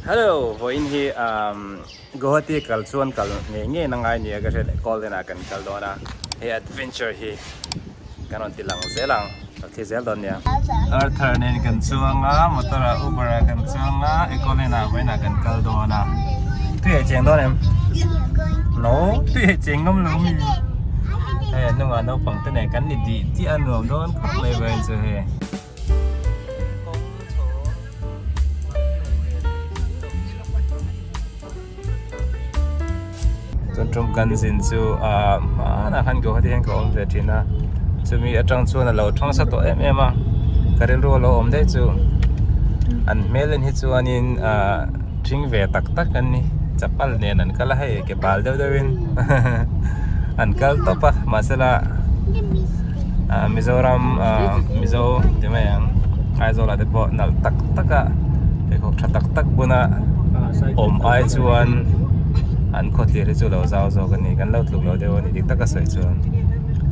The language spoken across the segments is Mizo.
Hello vawiin hi umm Guwahati kal chuan kal ngei ngei na ngai nia ka hriat leh Golden ah kan kal dawn a hei adventure hi kan rawn ti lang zel ang ka thli zel dawn nia. Arthur nen kan chuang a motor ah Uber ah kan chuang a Ecoland ah vawiin ah kan kal dawn a tui ah i cheng dawn em? No tui ah i cheng ngam lo mi hei a hnungah naupang te nen kan ni dih dih a nuam dawn khawp mai vawiin chu hei. Tun tum kan zin chu ah hmanah khan Guwahati hian ka awm ve thin a chumi atang chuan a lo thang sa tawh em em a ka rilru a lo awm daih chu an hmel en hi chuanin ah thing ve tak tak an ni chapal nen an kal a hei ke bal deuh deuhin an kal tawp a mahsela ah Mizoram ah Mizo ti mai ang Aizawl ah te pawh nalh tak tak a pheikhawk tha tak tak buna awm ai chuan an khawtlir hi chu lo zau zawk a ni kan lo tluk lo deuh a ni dik taka sawi chuan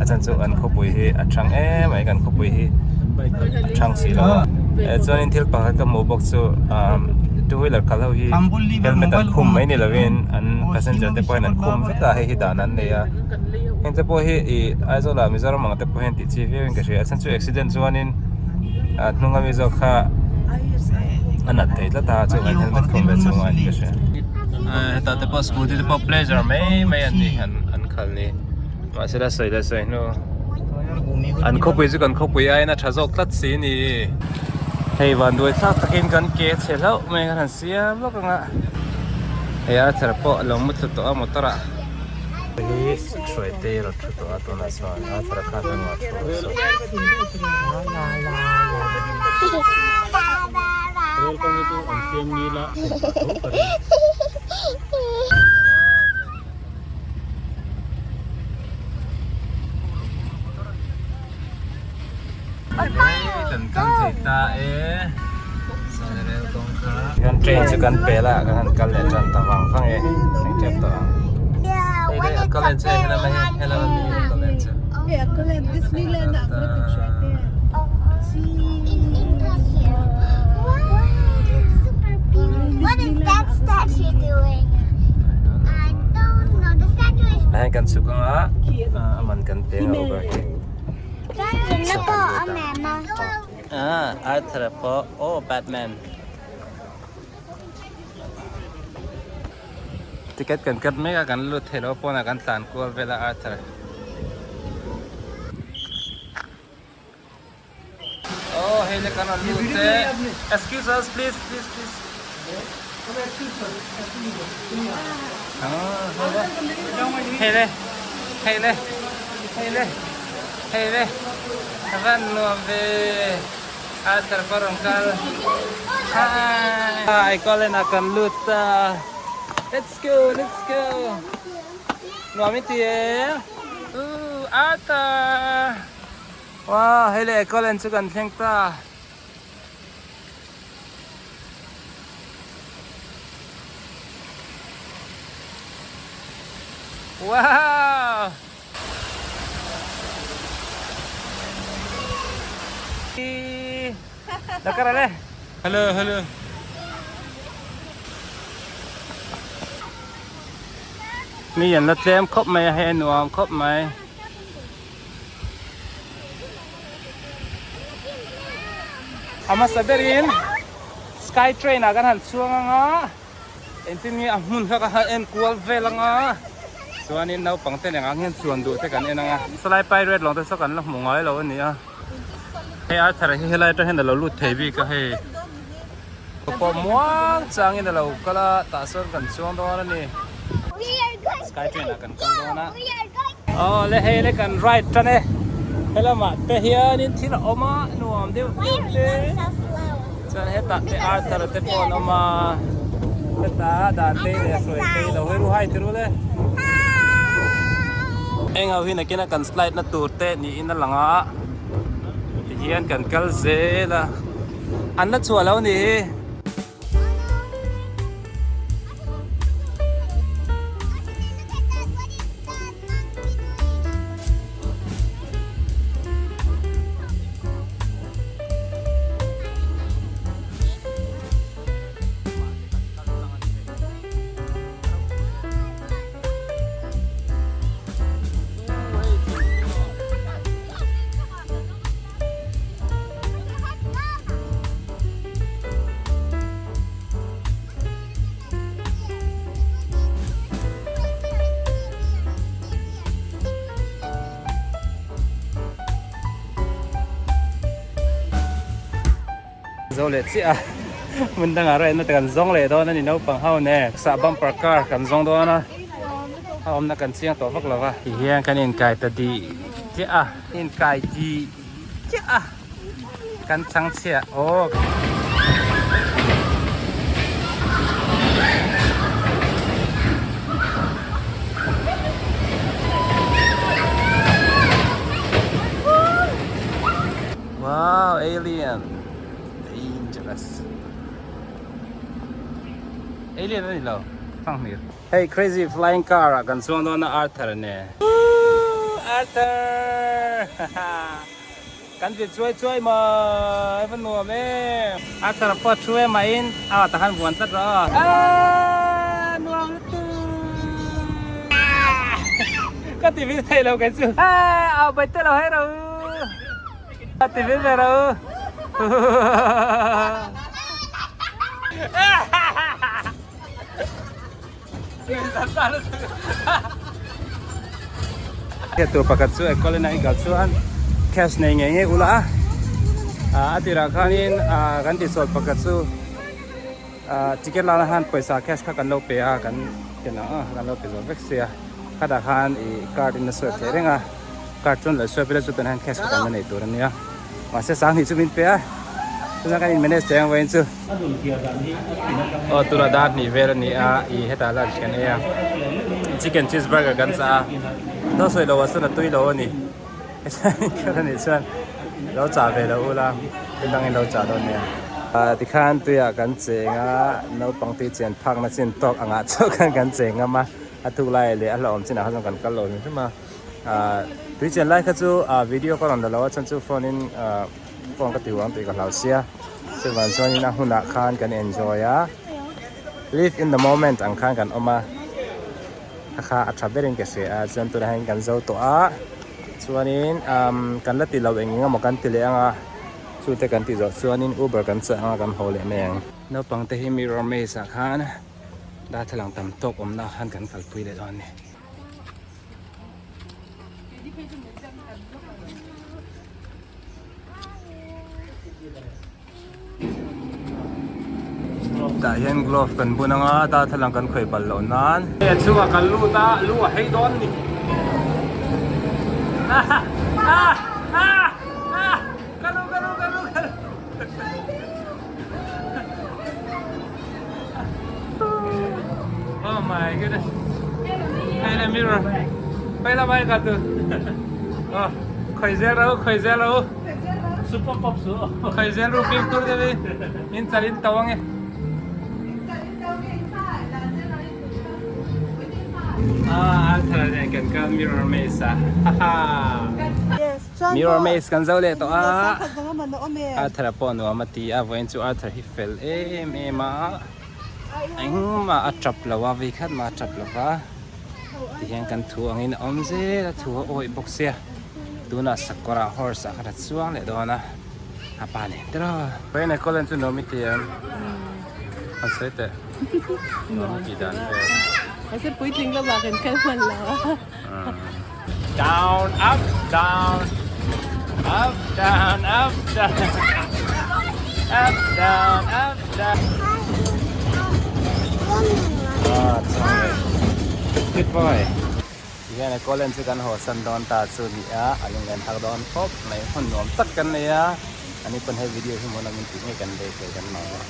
a chhan chu an khawpui hi a thang em mai kan khawpui hi a thang si lo a eh chuanin thil pakhat ka hmuh bawk chu ah two wheeler kal ho hi helmet an khum mai ni lovin an passenger te pawhin an khum vek a hei hi dan an nei a heng te pawh hi ih Aizawl ah Mizoram ang te pawh hian tih chi viau in ka hria a chhan chu accident chuanin a hnung ami zawk kha a nat thei tlat a chuan helmet khum ve chung a in ka hria hetah te pawh scooty te pawh pleasure mai mai an ni an khal ni mahse la sawi leh sawi hnu an khawpui chu kan khawpui aiin a tha zawk tlat si a ni hei vanduai thlak takin kan ke chhe hlauh mai kan han siam lawk ang a hei arthur pawh a lo mu thlu tawh a motor ah. Hi Hruaitei a rawn thu tawh a tunah chuan Arthur a kha hnungah a thu a saw. Kan kal thei ta e sawn rel kawng kha kan train chu kan pel a kan han kal leh tan ta vang vang e eng tep tawh ang hei le a kal en chu hei helam a hei helam a mi a kal en chu Hei kan chhuk anga a man kan peng a Uber hi. Ah, Arthur pawh oh Batman. Ticket kan cut mek a kan lut thei lo pawnah kan tlan kual vel a Arthur. Oh hei le kan rawn lut e. Excuse us please please please. Ah hei le hei le hei le hei le hei le a van nuam ve Arthur pawh rawn kal hi Ecoland ah kan lut ta let's go let's go nuam i ti em ooh Arthur wow hei le Ecoland chu kan thleng ta. Wow! Hello, hello. Mi an la tlem khawp mai a, hei a nuam khawp mai. A hmasa berin sky train ah kan han chhuang ang a engtin nge a hmun kha ka han en kual vel ang a chuanin naupang te nen ang hian chuan duh te kan en ang a salai pirate lawng te saw kan la hmu ngai lo a ni a hei Arthur hi helai atang hian a lo lut thei bik a hei pawh muang changin a lo kal a tah sawn kan chuang dawn a ni sky train ah kan kal dawn a. Aw le hei le kan ride tan e helamah te hianin thil a awm a nuam deuh deuh te chuan hetah te Arthur te pawh an awm a hetah dan te leh hruai te lo hawi ru hai tirul e eng ho hi nakin a kan slide na tur te niin a lang a tihian kan kal zel a an la chhuah lo ni hi. Zo leh chiah a, hmun dangah erawh enna te kan zawng leh dawn a ni naupang ho nen. Sah bumper car kan zawng dawn a, a awmna kan chiang tawh vak lo va. Ti hian kan inkai ta dih chiah a, inkai dih chiah a, kan chang chhiah aw. Wow, alien. Dangerous. Alien ani lo. Fang hmir. Hey, crazy flying car ah kan chuang dawn a Arthur nen. Woo! Arthur! Kan vit chuai chuai mai, va nuam em. Arthur a pawh thu em a in, a takhan vuan tlat rawh. Aaaa! Nuam lutuk! Ka ti vil thei lo kei chu. Aaaa! Au bai te lo hei ro. Ka ti vil ve ro. Hriat tur pakhat chu Ecolina i kal chuan cash nei ngei ngei ula a a tirah khanin kan tihsual pakhat chu ticket lana khan pawisa cash kha kan lo pe a kan ken ang ang kha kan lo pe zawk vek sia khatah khan ih card in a swipe theih reng a card chuan lo swipe ila chu tunah hian cash kha kan la nei tur a nia mahse sanghnih chu min pe a chutiang kan in manage thei ang vawiin chu. Aw tuna dar hnih vel a ni a ih hetah lunch kan ei a chicken cheese burger kan chah a no sawi lo ah chuan a tui lo a ni kher a nih chuan lo chah ve lo ula thil dangin lo chah dawn nia tikhan tuiah kan cheng a naupang tui chen phakna chin tawk angah chauh khan kan cheng ngam a a tuk lai leh a hlauhawm chinah kha chuan kan kal lo hrim hrim a tui chen lai kha chu video ka rawn la lo a chhan chu phone in Phone ka ti uang tih ka hlau sia chuvang chuanin a hunah khan kan enjoy a live in the moment ang khan kan awm a a kha a tha berin ka hria a chuan tunah hian kan zo tawh a chuanin umm kan la ti lo eng eng emaw kan ti leh ang a chute kan tih zawh chuanin uber kan chah ang a kan haw leh mai ang. Naupang te hi mirror maze ah khan darthlalang tam tawk awmna ah khan kan kalpui leh dawn a ni. Tah hian glove kan bun anga darthlalang kan khawih palh loh nan. Hei a chhungah kan lut a, lu a hei dawn ni. Ka lu ka lu ka lu ka lu. Oh my goodness. Hei le mirror. Hei la mai ka tu. Oh, khoi zel ro, khoi zel ro. Super pop su. Khoi zel ro pim tur de vi. In chalin tawang e. Ah, Arthur nen kan kal mirror maze a. Ha ha. Mirror maze kan zo leh tawh a. Arthur a pawh nuam a ti a, vawiin chu Arthur hi fel em em a. Engmah a tap lo a, vei khat mah a tap lo va. Tihian kan thu angin a awm zel a, thu a awih bawk sia. Tunah sakawrah horse ah khan a chuang leh dawn a, a pa nen te rawh. Vawiin a Colin chu nuam i ti em? An sawi teh. Nuam i tih dan vel. Mahse puitling lamah kan kal hman lo a. Down, up, down, up, down, up, down, up, down, up, down. Ah, chuang leh. Good boy. Tihian a Colin chu kan haw san dawn ta chu ni a, a lunglen thak dawn khawp mai. Hun nuam tak kan nei a, ani pawn he video hi hmuhnawm in tih ngei kan beisei kan lawm a.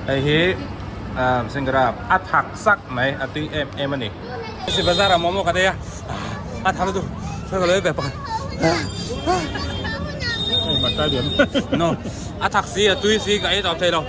Hei hi Singara a thak sak mai a tui em em a ni. Si bazar ah momo ka nei a a thak lutuk ka lo ei ve pakhat. No a thak si a tui si ka ei tawp thei lo.